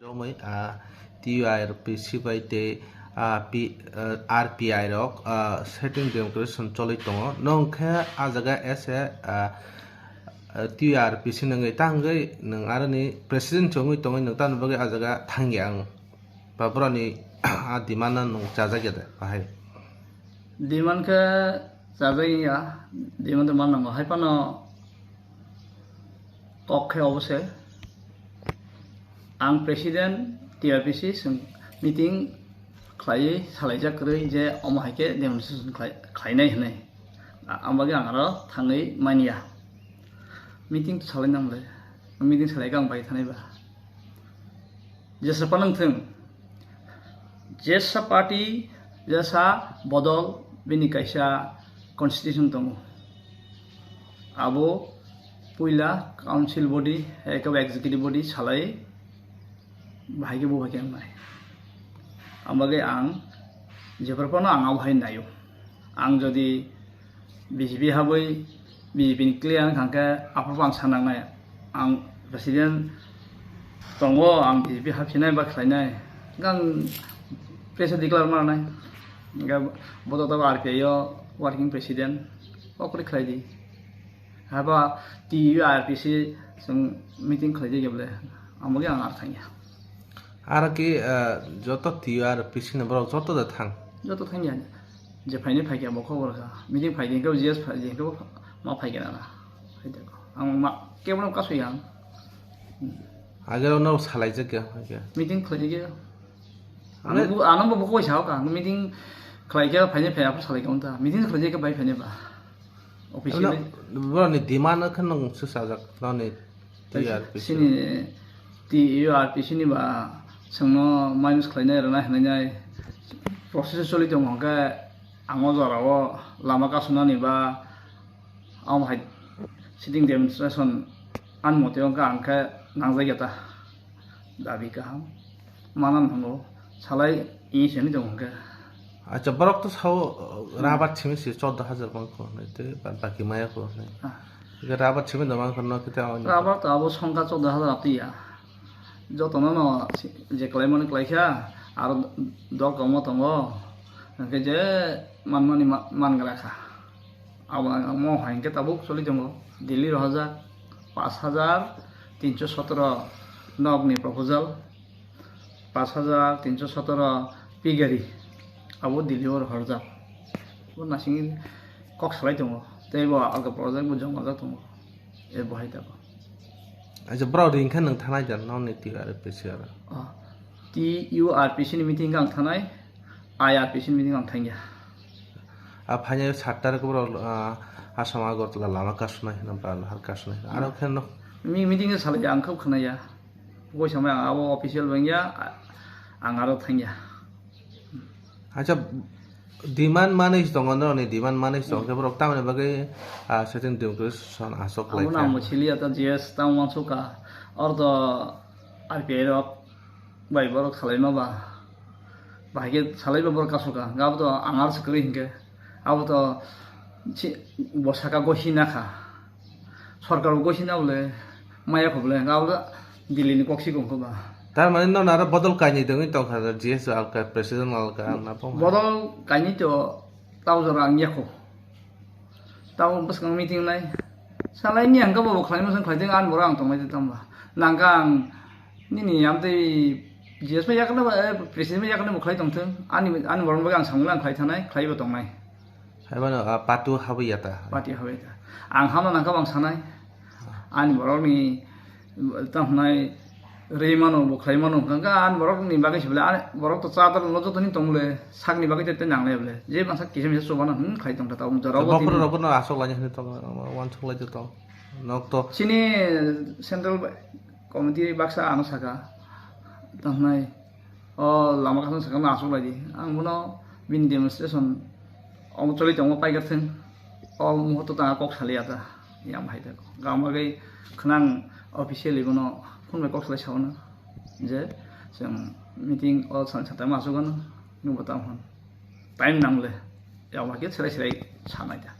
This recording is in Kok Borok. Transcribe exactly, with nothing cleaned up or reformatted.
Romwi, ah, T U R P C bai tei, ah, P-, ah, R P I rok, ah, sitting demonstration choli tongo. Nwng khe ah jaga as a, ah, ah, T U R P C nwngwi ta hwngwi nwng aroni president se wngwi tongwi nwng tamo bagwi ah jaga thangya ang. Ba boroni ah demand no nwng chajakya de bahai? Demand khe chajakya, demand to man nango. Hai phano kok khe obo se, ang president T R P C chwng meeting khlaiwi salaijak kwrwi je omo hai khe demonstration khlai-, khlainai hwnwi. A-, ang bagwi ang aro thangwi manya. Meeting to salai nang le, meeting salai khe ang bai thanai ba. Jesa phano wng thung, jesa party, jesa bodol, bini kaisa constitution tongo. Abo puila council body, eke executive body salai bahai khe bo hai khe wngnai. Ang bagwi ang jephru phano ang abo hai naio. Ang jodi B J P habwi B J P ni clear wngkha hwnkhe aphuru ang sanangnai. Ang president tongo, ang B J P hapsinai ba khlainai. Hwnkhe ang president declare mananai. Hwnkhe bo to R P I o working president. Okrwi khlai di. Haba T U R P C chwng meeting khlai di khe bole. Ang bagwi ang ar thangya. Aro ki, eh, joto T U R P C ni borok joto da thang? Joto thangya. Je phaini phaikya bo khobor kha. Meeting phaidi khe G S phaidi khe ma phaikya na. Hai de ko. Ang ma kebono kasu yang. Agero no salai je kya, kya? Meeting khlai je. Ano Mane- bu, ano bu koi sao ka. Meeting khlai khe phaini phai apo salai ka unta. Meeting khlai je khe bai phaini ba. Officially. Ano, boroni demand khe nung se sajak noni T U R P C. Sini T U R P C ni ba sengno minus khlainai rwnai hwnwi nai process choli tongo hwnkhe ang o jora o lama kasunani ba amo hai sitting demonstration ani mote wngkha ang khe nangjak ya ta dabi kaham. Manam thango, salai i sini tong hwnkhe. Acha, borok to sao, uh, rabar simi si chordo hajar bang ko, nai te ba-, baki maya ko, nai. Ah. Ike rabar simi da bang ko, no kete awani. Rabar to abo songkha chordo hajar ati ya. Joto no no si-, je klai mani klai kha, aro dok tongo tongo. Hwnkhe je man mani ma-, man gra kha. Abo ang mo hai hwnkhe tabuk choli tongo. Delhi rohorjak pash hajar tinso sotoro nokni proposal, pash hajar tinso sotoro pigari, abo Delhi o rohorjak. Bo nasing kok salai tongo, tei bo aga project bo jomajak tongo, e bo hai tabuk. Acha, borok ring khe nwng thanai da nokni T U R P C aro? Ah, T U R P C ni meeting ang thanai, I R P C ni meeting ang thangya. A phainai sat tarik borok, ah, Assam Agartala lama kasunai hwnwi ba har kasunai. Aro khe no. Mi-, meeting salai ang khub khwnaya. Koi samai ang abo official wngya, ang aro thangya. Acha, demand manwi tongo, norokni demand manwi tongo khe borok tamoni bagwi, ah, sitting demonstration aswk lai kha. Abo no ang bo siliya ta G S tamo uansukha. Oro to R P I rok bai borok salaima ba. Bahai khe salaiba borok kasu kha. Abo to ang aro se kwrwi hinkhe. Abo to si-, bo saka go hina kha. Sorkar bo gosi na bole, maya kho bole, hwnkhe abo Delhi ni kok si kong kho ba. Tar mane no naro bodol kainwi tongwi tongkha, G S alka, president alka, ang na pong. Bodol kainwi to tau jora ang yakho. Tau bwskang meeting nai. Salai ni ang kabo khlai mosong khlai teng an boro ang tonglai tong ba. Nangka ang nini amtwi G S bai yakna ba, eh, president bai yakna bo khlai tong thung. Ani, ani borok bagwi ang samung lang khlai thanai, khlai bo tongnai. Hai mano, ah, patu habwi ya ta. Patu habwi ya ta. Ang hamna nangkha bang sanai. Ani borok ni tamo hwnai rwi mano, bo khlai mano. Hwnkha ani borok ni bagwi se bole, ani borok to chadar no joto ni tong bole, sak ni bagwi te, te nang le bole. Je masa kisa misa chuba no, hmm, khlai tong ta, tamo jora bo. Bokro tini rok no aswk lai ni tong, wansuk lai tong. Nok to. Chini central committee baksa ano saka. Tamo hwnai. O lama kaisa sakno aswk lai di. Ang bono bini demonstration omo choli tongo paikar thung. O muhurto tanga kok saliya ta. Yang bahai ta. Gam bagwi khwnang officially bono phone bai kok salai sao na. Je chwng meeting o sal satama aswk ano. Nungbo tamo hwn. Time nang le. Yang bahai khe serai serai sanai ta.